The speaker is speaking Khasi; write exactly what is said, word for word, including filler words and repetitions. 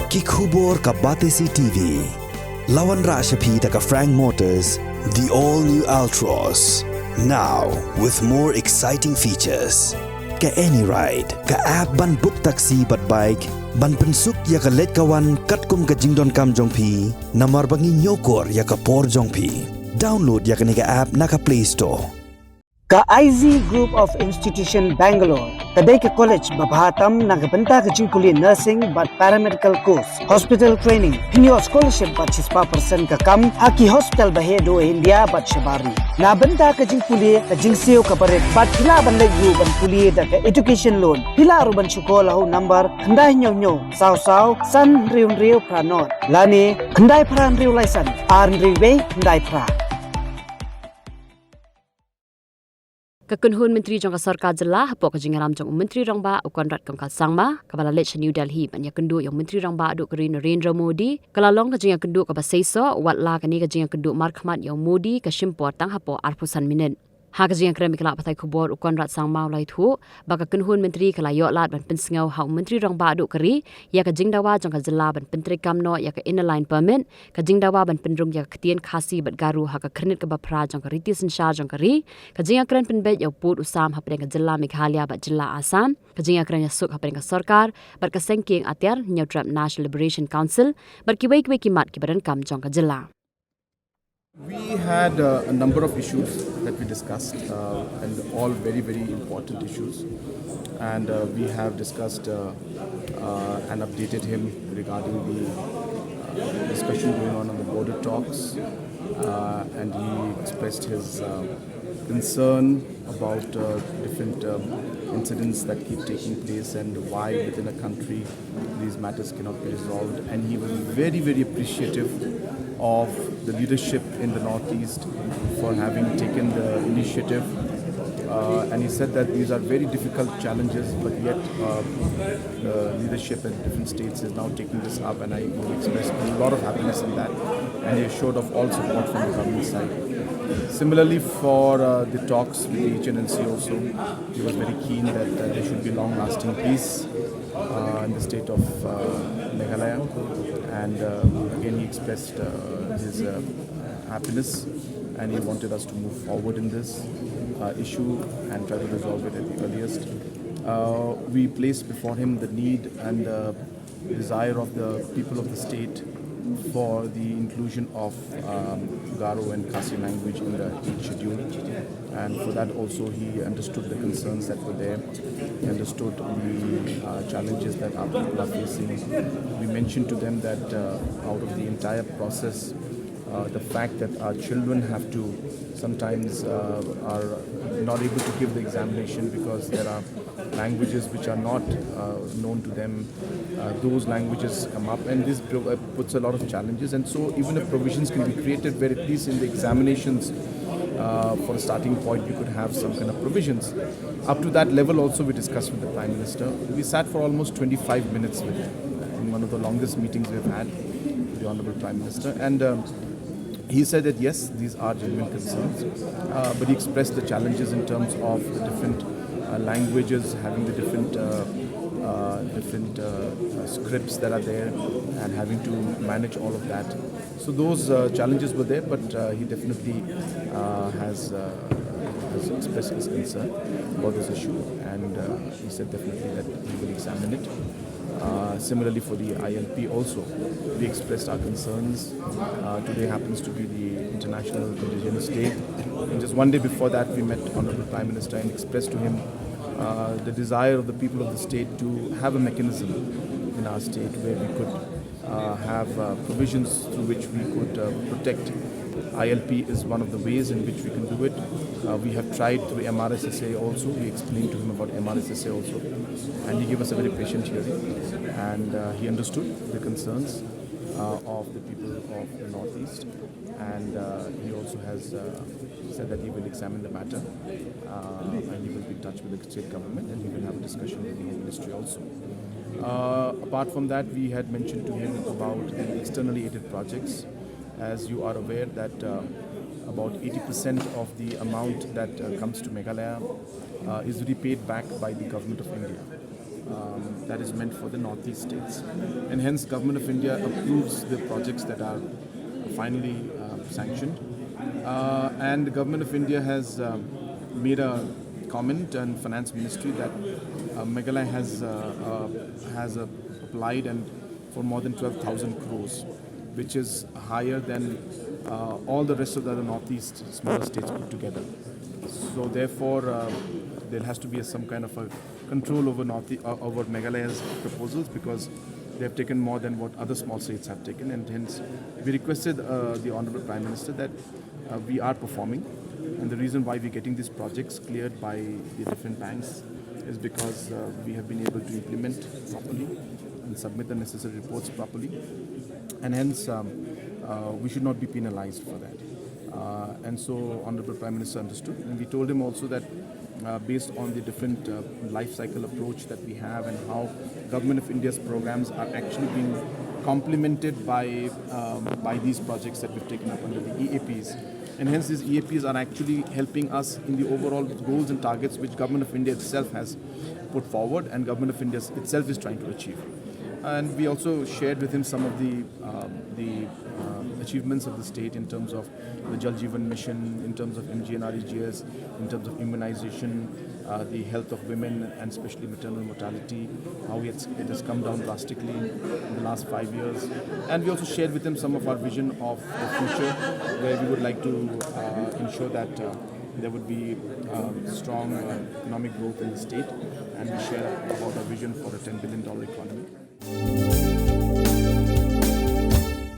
Ki khubor ka Batesi T V. La wanrah sha phi da ka Frank Motors, the all new Altroz. Now with more exciting features. Ka Any Ride, ka app ban book taxi bad bike, ban pynsuk ïa ka leit ka wan katkum ka jingdonkam jong phi, namar ba ngi ñiewkor ïa ka por jong phi. Download ïa kane ka app na ka Play Store. Ka I Z Group of Institution Bangalore ka dei ka college ba bha tam na ka bynta ka jingpule nursing bad paramedical course, hospital training. Phin ïoh scholarship bad shispah percent ka kam ha ki hospital ba heh duh India bad shabar ri. Na bynta ka jingpule, ka jingsiew ka barit bad phi lah ban leit ruh ban pule da ka education loan. Phi lah ruh ban shu call ha u number khyndai hynñiew hynñiew saw saw san hynriew hynriew phra nod lane khyndai phra hynriew lai san ar hynriew wei khyndai phra. Ka kynhun myntri jong ka sorkar jylla hapoh ka jingïalam jong u Myntri Rangbah u Conrad Kongkal Sangma, kaba la leit sha New Delhi ban ïakynduh ïa u Myntri Rangbah duh ka ri Narendra Modi, ka la long ka jingïakynduh kaba seisoh, wat la kane ka jingïakynduh markhmat ïa u Modi ka shim por tang hapoh arphew san minit. Ha ka jingïakren bad ki lad pathai khubor, u Conrad Sangma u la ïathuh ba ka kynhun myntri ka la ïoh lad ban pynsngew ha u Myntri Rangbah duh ka ri ïa ka jingdawa jong ka jylla ban pyntreikam noh ïa ka Inner Line Permit, ka jingdawa ban pynrung ïa ka ktien Khasi bad Garo ha ka khyrnit kaba phra jong ka riti synshar jong ka ri, ka jingïakren pynbeit ïa u pud u sam hapdeng ka jylla Meghalaya bad jylla Assam, ka jingïakren ïasuk hapdeng ka sorkar bad ka seng kieng atiar Hynñiewtrep National Liberation Council bad kiwei kiwei ki mat kiba donkam jong ka jylla. We had uh, a number of issues that we discussed, uh, and all very, very important issues. And uh, we have discussed uh, uh, and updated him regarding the uh, discussion going on on the border talks. Uh, and he expressed his uh, concern about uh, different um, incidents that keep taking place and why within a country these matters cannot be resolved. And he was very, very appreciative of the leadership in the Northeast for having taken the initiative. Uh, and he said that these are very difficult challenges, but yet uh, the leadership at different states is now taking this up, and I expressed a lot of happiness in that. And he assured of all support from the government side. Similarly, for uh, the talks with the H N L C also, he was very keen that uh, there should be long-lasting peace uh, in the state of uh, Meghalaya. And uh, again, he expressed uh, his uh, happiness, and he wanted us to move forward in this uh, issue and try to resolve it at the earliest. Uh, we placed before him the need and the desire of the people of the state for the inclusion of um, Garo and Khasi language in the Eighth Schedule. And for that also, he understood the concerns that were there. He understood the uh, challenges that our people are facing. We mentioned to them that uh, out of the entire process, uh, the fact that our children have to sometimes uh, are not able to give the examination because there are languages which are not uh, known to them. Uh, those languages come up, and this pro- uh, puts a lot of challenges. And so, even if provisions can be created where at least in the examinations, uh, for a starting point, you could have some kind of provisions. Up to that level, also, we discussed with the Prime Minister. We sat for almost twenty-five minutes with him in one of the longest meetings we've had with the Honorable Prime Minister. And um, he said that yes, these are genuine concerns, uh, but he expressed the challenges in terms of the different uh, languages, having the different uh, uh, different uh, uh, scripts that are there, and having to manage all of that. So those uh, challenges were there, but uh, he definitely uh, has uh, has expressed his concern about this issue, and uh, he said definitely that he will examine it. Uh, similarly, for the I L P also, we expressed our concerns. Uh, today happens to be the International Indigenous Day. And just one day before that, we met Honorable Prime Minister and expressed to him uh, the desire of the people of the state to have a mechanism in our state where we could uh, have uh, provisions through which we could uh, protect. I L P is one of the ways in which we can do it. Uh, we have tried through M R S S A also. We explained to him about M R S S A also, and he gave us a very patient hearing, and uh, he understood the concerns uh, of the people of the Northeast, and uh, he also has uh, said that he will examine the matter uh, and he will be in touch with the state government and he will have a discussion with the Home Ministry also. Uh, apart from that, we had mentioned to him about the externally aided projects. As you are aware that uh, about eighty percent of the amount that uh, comes to Meghalaya uh, is repaid back by the Government of India. um, that is meant for the Northeast states. And hence, Government of India approves the projects that are finally uh, sanctioned. Uh, and the Government of India has um, made a comment on Finance Ministry that uh, Meghalaya has uh, uh, has uh, applied and for more than twelve thousand crores, which is higher than uh, all the rest of the other Northeast smaller states put together. So therefore, uh, there has to be a, some kind of a control over North uh, over Meghalaya's proposals because they have taken more than what other small states have taken, and hence we requested uh, the Honorable Prime Minister that uh, we are performing, and the reason why we're getting these projects cleared by the different banks is because uh, we have been able to implement properly and submit the necessary reports properly, and hence um, uh, we should not be penalized for that. Uh, and so Honorable Prime Minister understood, and we told him also that uh, based on the different uh, life cycle approach that we have and how Government of India's programs are actually being complemented by um, by these projects that we've taken up under the E A Ps. And hence these E A Ps are actually helping us in the overall goals and targets which Government of India itself has put forward and Government of India itself is trying to achieve. And we also shared with him some of the, um, the um, achievements of the state in terms of the Jal Jeevan Mission, in terms of M G N R E G S, in terms of immunization, uh, the health of women, and especially maternal mortality, how it's, it has come down drastically in the last five years. And we also shared with him some of our vision of the future, where we would like to uh, ensure that uh, there would be um, strong uh, economic growth in the state, and we share about our vision for a ten billion dollar economy.